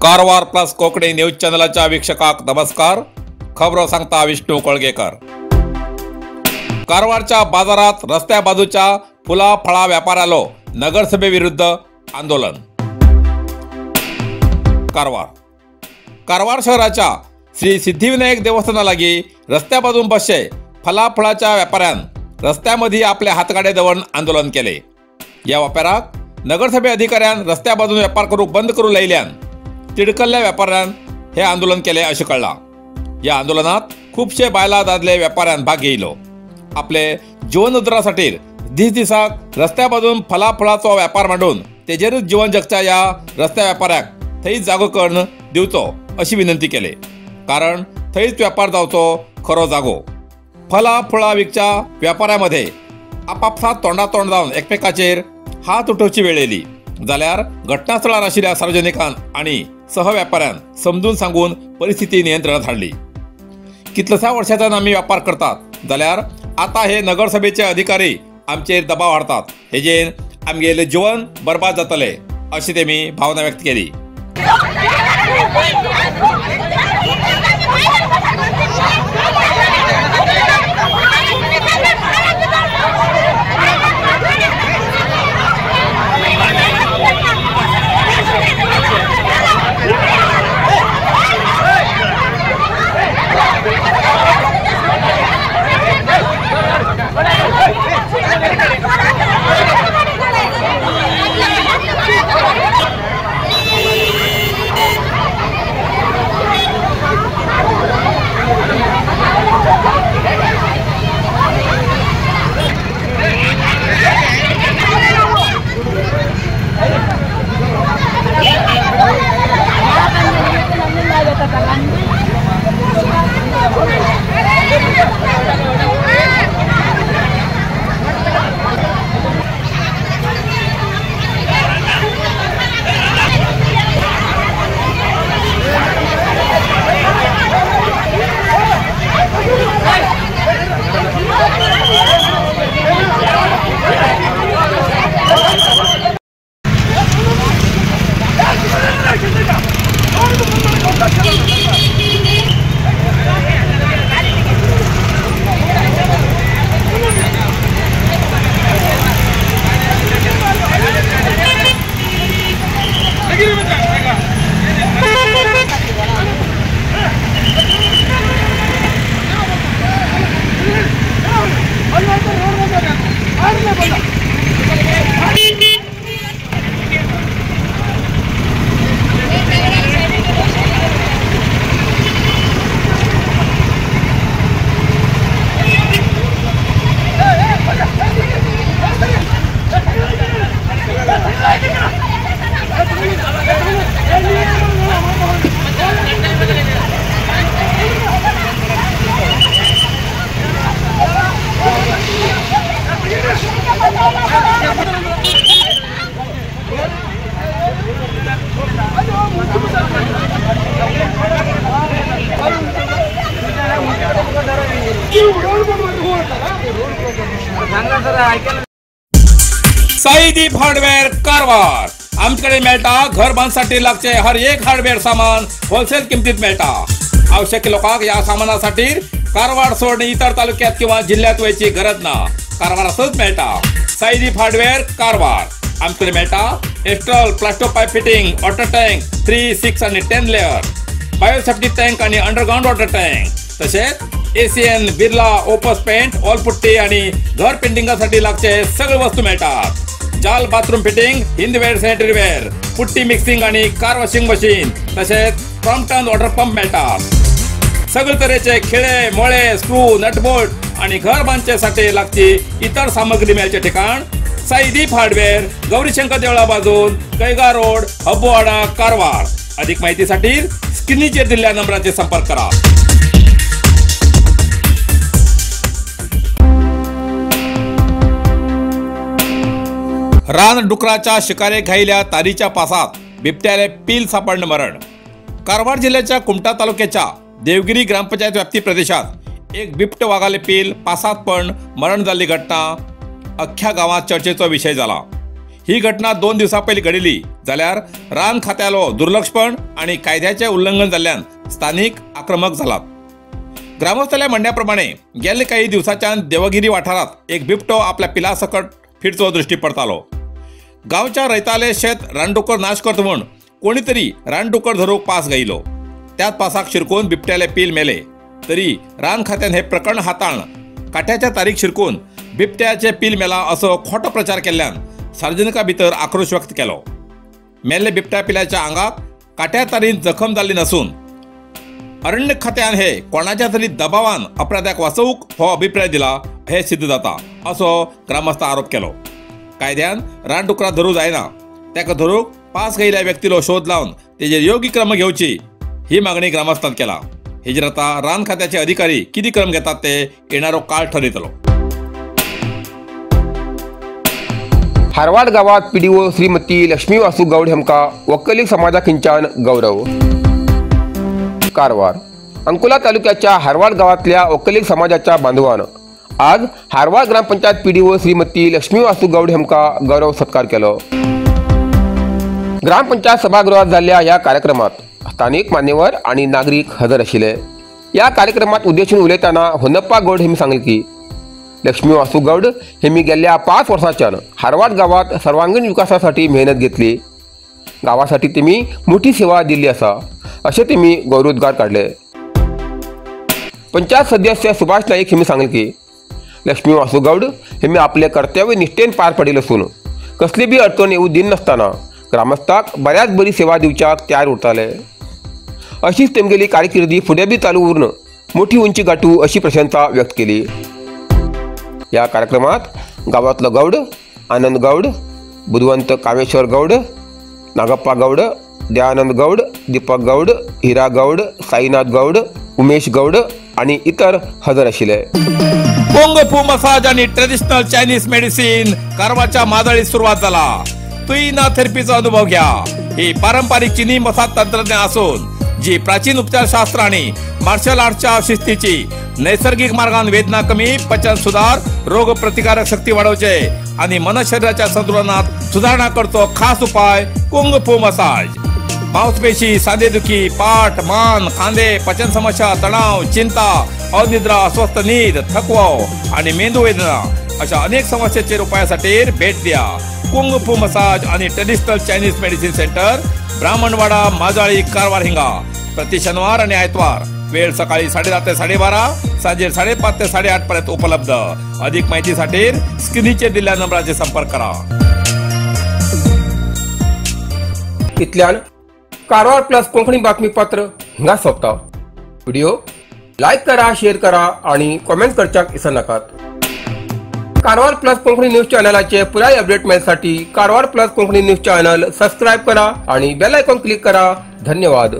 Karwar plus Konkani news चॅनलाच्या वीक्षकाक नमस्कार। खबरो सांगता विष्णू कोळगेकर। कारवारच्या बाजारात रस्त्या बाजूच्या फुला फळा व्यापाऱ्यालो नगरसभेविरुद्ध आंदोलन। कारवार कारवार शहराच्या श्री सिद्धिविनायक देवस्थानालागी रस्त्या बाजून बसचे फला फळाच्या व्यापाऱ्यान रस्त्यामध्ये आपले हातगाडे दवरून आंदोलन केले। या व्यापाराक नगरसभे अधिकाऱ्यान रस्त्या बाजून व्यापार करूक बंद करू लायल्यान तिडकल्ल्या व्यापाऱ्यान हे आंदोलन केले अशें कळ्ळां। या आंदोलनात खुबशे बायलां दादले व्यापाऱ्यान भाग घेयलो। आपले जीवन उद्धारासाठी दीस दिसाक रस्त्या बाजून फला फळाचो व्यापार मांडून तेजेरूच जीवन जगच्या या रस्त्या व्यापाऱ्याक थंयच जागो करून दिवचो अशी विनंती केले, कारण थंयच व्यापार जावचो खरो जागो। फला फळां विकच्या व्यापाऱ्यामध्ये आपापसात तोंडातोंड जावन एकमेकाचेर हात उठोवची वेळ येयली जाल्यार घटनास्थळार आशिल्ल्या सार्वजनिकान आनी सहव्यापाऱ्यान समजून सांगून परिस्थिती नियंत्रणात हाडली। कितल्याशा वर्षांच्यान आमी व्यापार करतात जाल्यार आता हे नगरसभेचे अधिकारी आमचेर दबाव हाडतात, हेजेर आमगेलें जीवन बर्बाद जातलें अशी तेमी भावना व्यक्त केली। साईदीप हार्डवेअर कारवार आमच्याकडे मेळटा घर बांधसाठी लागचे हर एक हार्डवेअर सामान होलसेल किमतीत मेळटा। आवश्यक लोकांक या सामानासाठी कारवार सोडून इतर तालुक्यात किंवा जिल्ह्यात वयची गरज ना, कारवारातच मेळटा। साईदीप हार्डवेअर कारवार आमच्याकडे मेळटा astral plaster pipe fitting, water tank 3, 6 आणि 10 लेअर, बायोसेफ्टी टँक आणि अंडरग्राउंड वॉटर टँक, तसेच ACN Birla Opus paint, wall putty आणि घर पेंटिंगासाठी लागचे सगळे वस्तू मिळतात। जाल bathroom fitting, Hindware sanitary ware, putty mixing आणि कार वॉशिंग मशीन, तसेच क्रॉम्पटन वॉटर पंप मिळतात। सगळे तऱ्हेचे खिळे मोळे स्क्रू नटबोल्ट आणि घर बांधण्यासाठी लागची इतर सामग्री मिळायचे ठिकाण साईदीप हार्डवेअर, गौरीशंकर देवळा बाजून, कैगा रोड, हब्बोवाडा, कारवार। अधिक माहितीसाठी स्क्रीनचेर दिलेल्या नंबराचे संपर्क करा। रानडुकराच्या शिकारे घाईल्या तारीच्या पासात बिबट्याले पील सापडलं मरण। कारवार जिल्ह्याच्या कुमठा तालुक्याच्या देवगिरी ग्रामपंचायत व्याप्ती प्रदेशात एक बिबट वागाले पील पासात पण मरण जाल्ली घटना अख्ख्या गावात चर्चेचो विषय जाला। ही घटना 2 दिवसां पयलीं घडिल्ली जाल्यार रान खात्यालो दुर्लक्षपण आनी कायद्याचे उल्लंघन जाल्ल्यान स्थानिक आक्रमक जालात। ग्रामस्थांच्या म्हणण्या प्रमाणे गेले काही दिवसांच्यान देवगिरी वाठारात एक बिबटो आपल्या पिला सकट फिरचो दृष्टी पडतालो। गांवच्या रयताले शेत रानडुकर नाश करता म्हूण कोणी तरी रानडुकर धरूंक पास गायलो, त्यात पासाक शिरकून बिबट्याले पील मेले। तरी रान खात्यान हे प्रकरण हाताळन काट्याच्या तारीख शिरकून बिबट्याचे पील मेला असो खोटो प्रचार केल्ल्यान सार्वजनिका भितर आक्रोश व्यक्त केलो। मेल्ले बिबट्या पिलाच्या आंगाक काट्या तारीन जखम जाल्ली नसून अरण्य खात्यान हे कोणाच्या तरी दबावान अपराध्याक वाचोवंक हो अभिप्राय दिला हे सिद्ध जाता असो ग्रामस्थ आरोप केलो। कायद्यान रानडुकरा धरूं जायना, ताका धरूंक पास घेयिल्ल्या व्यक्तीलो शोध लावन तेजेर योग्य क्रम घेवची ही मागणी ग्रामस्थान केला। हेजेर आतां रान खात्याचे अधिकारी कितें क्रम घेतात ते येणारो काळ ठरयतलो। हारवाड गावात पीडीओ श्रीमती लक्ष्मी वासू गौड हेमका वक्कली समाजा खिंचान गौरव। कारवार अंकोला तालुक्याच्या हारवाड गावातल्या वक्कली समाजाच्या बांधवान आज हारवाड ग्रामपंचायत पीडीओ श्रीमती लक्ष्मी वासू गौड हेमका गौरव सत्कार केलो। ग्रामपंचायत सभागृहात झालेल्या या कार्यक्रमात स्थानिक मान्यवर आणि नागरिक हजर आशिल्ले। या कार्यक्रमात उद्देशून उलयतना होनप्पा गौड हेमी सांगले की लक्ष्मी वासू गौड हे मी गेल्या 5 वर्षांच्यान हारवाड गावात सर्वांगीण विकासासाठी मेहनत घेतली, गावासाठी तेमी मोठी सेवा दिली आसा असे तेमी गौरवोद्गार काढले। पंचायत सदस्य सुभाष नाईक हेमी सांगले की लक्ष्मी वासू गौड हे मी आपले कर्तव्य निष्ठेन पार पडिल असून कसली बी अडचण येऊ दिनासतना ग्रामस्थाक बऱ्याच बरी सेवा दिवच्याक तयार उरताले। अशीच तेमगेली कारकिर्दी फुडें बी चालू उरून मोठी उंची गाठू अशी प्रशंसा व्यक्त केली। या कार्यक्रमात गावातलो गौड आनंद गौड, बुधवंत कामेश्वर गौड, नागप्पा गौड, दयानंद गौड, दीपक गौड, हिरा गौड, साईनाथ गौड, उमेश गौड आणि इतर हजर आशिल्ले। कुंग फू मसाज आणि ट्रेडिशनल चायनीज मेडिसिन कारवारच्या मादळीत सुरुवात झाला। तुईना थेरपीचा अनुभव घ्या। ही पारंपरिक चीनी मसाज तंत्रज्ञान असून जी प्राचीन उपचारशास्त्र आणि मार्शल आर्टच्या शिस्तीची नैसर्गिक मार्गान वेदना कमी, पचन सुधार, रोग प्रतिकारक शक्ती वाढवचे आणि मन शरीराच्या संतुलनात सुधारणा करतो खास उपाय कुंग फू मसाज। मांसपेशी, सांधेदुखी, पाठ, मान, खांदे, पचन समस्या, तणाव, चिंता, अनिद्रा, अस्वस्थ नीद, थकवा आणि मेंदू वेदना अशा अनेक समस्येचेर उपायासाठी भेट द्या। कुंग फू मसाज आणि traditional Chinese medicine centre, Brahmanwada, Majali, Karwar हिंगा। प्रति शनिवार आणि आयतवार वेळ सकाळी 10:30 ते 12:30, सांजे 5:30 ते 8:30 पर्यंत उपलब्ध। अधिक माहितीसाठी स्क्रीनचेर दिल्ल्या नंबराचेर संपर्क करा। इतल्यान कारवार प्लस कोंकणी बातमीपत्र हिंगा सोंपता। व्हिडिओ लायक करा, शेअर करा आणि कॉमेंट करच्याक विसरनाकात। कारवार प्लस कोंकणी न्यूज चॅनलाचे पुराय update मेळसाठी Karwar plus Konkani news channel subscribe करा आणि बेल आयकॉन क्लिक करा। धन्यवाद।